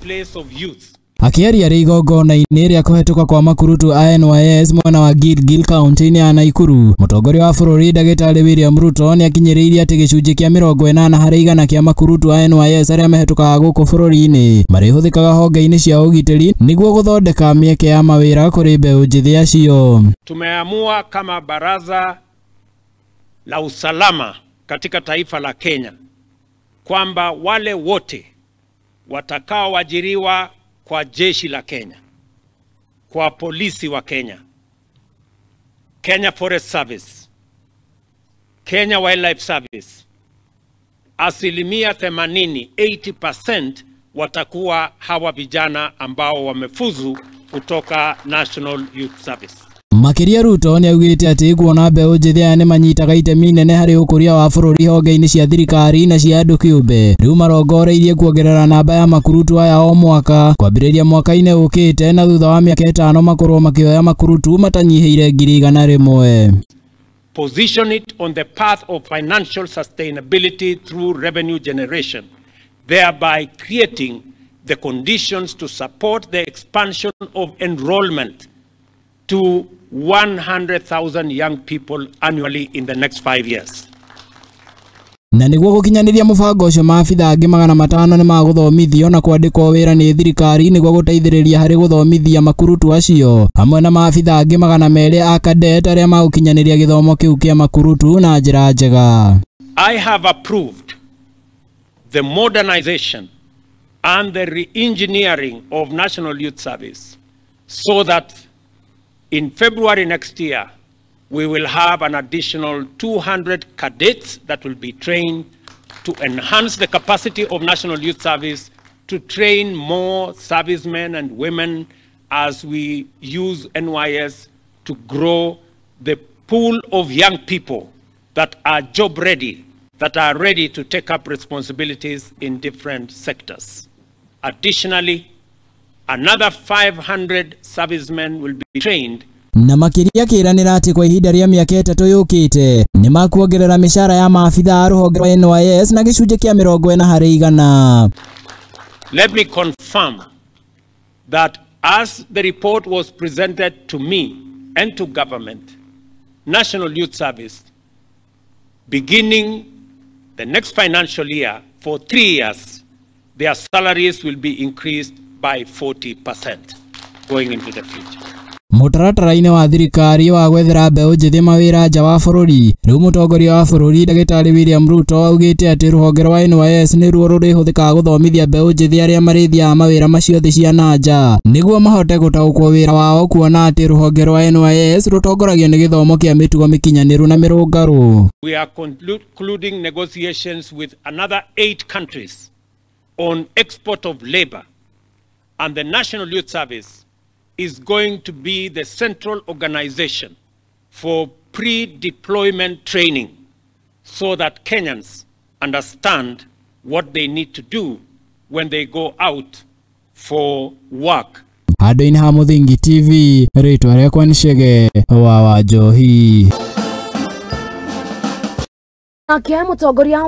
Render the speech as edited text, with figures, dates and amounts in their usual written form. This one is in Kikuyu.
Place of youth. Akĩaria rĩ igongona-inĩ rĩa kũhetũka kwa makurutu a NYS mwena wa Gilgil kaunti-inĩ ya Naikuru, mũtongoria wa bũrũri ndagĩtarĩ William Ruto nĩakinyĩrĩirie atĩ gĩcunjĩ kĩa 80% kĩa makurutu a NYS arĩa mehetũkaga gũkũ bũrũri-inĩ marĩhũthĩkaga honge-inĩ cia ũgitĩri nĩguo gũthondeka mĩeke ya mawĩra kũrĩ mbeũ njĩthĩ acio. Tumeamua kama baraza la usalama katika taifa la Kenya kwamba wale wote watakaoajiriwa kwa jeshi la Kenya, kwa polisi wa Kenya, Kenya Forest Service, Kenya Wildlife Service, 80%, 80% watakuwa hawa vijana ambao wamefuzu kutoka National Youth Service. Makĩria Ruto nĩaugĩte atĩ kuona mbeũ njĩthĩ aya nĩmanyitaga itemi nene harĩ ũkũria wa bũrũri honge-inĩ cia thirikari na cia andũ kĩũmbe, rĩu marongoreirie kuongerera namba ya makurutu aya o mwaka kwambĩrĩria mwaka-inĩ ũkĩte, na thutha wa mĩaka 5 makorwo makĩoya makurutu matanyihĩire 100,000. Position it on the path of financial sustainability through revenue generation, thereby creating the conditions to support the expansion of enrollment to 100,000 young people annually in the next 5 years. Na nĩguo gũkinyanĩria mũbango ũcio, maabitha angĩ 500 nĩmagũthomithio na kwandĩkwo wĩra nĩ thirikari nĩguo gũteithĩrĩria harĩ gũthomithia makurutu acio, hamwe na maabitha angĩ 200 a cadet arĩa magũkinyanĩria gĩthomo kĩu kĩa makurutu na njĩra njega. I have approved the modernization and the re-engineering of National Youth Service so that in February next year, we will have an additional 200 cadets that will be trained to enhance the capacity of National Youth Service to train more servicemen and women as we use NYS to grow the pool of young people that are job ready, that are ready to take up responsibilities in different sectors. Additionally, another 500 servicemen will be trained. Na makĩria akĩranĩra atĩ kwa ihinda rĩa mĩaka 3 yũkĩte nĩmakuongerera mĩcara ya maabitha a rũhonge rwa NYS na gĩcunjĩ kĩa 40%. Let me confirm that as the report was presented to me and to government, National Youth Service, beginning the next financial year for 3 years, their salaries will be increased by 40% going into the future. Mũtaratara-inĩ wa thirikari wa gwethera mbeũ njĩthĩ mawĩra nja wa bũrũri, rĩu mũtongoria wa bũrũri ndagĩtarĩ William Ruto augĩte atĩ rũhonge rwa NYS nĩruo rũrĩhũthĩkaga gũthomithia mbeũ njĩthĩ arĩa marĩthiaga mawĩra macio thĩ cia na nja nĩguo mahote gũtaũkwo wĩra wao, kuona atĩ rũhonge rwa NYS rũtongoragio nĩ gĩthomo kĩa mĩtugo mĩkinyanĩru na mĩrũngarũ. We are concluding negotiations with another 8 countries on export of labor, and the National Youth Service is going to be the central organization for pre-deployment training so that Kenyans understand what they need to do when they go out for work. Handũ-inĩ ha Mũthingi TV, rĩtwa rĩakwa nĩ Chege wa Wanjohi. Nake mũtongoria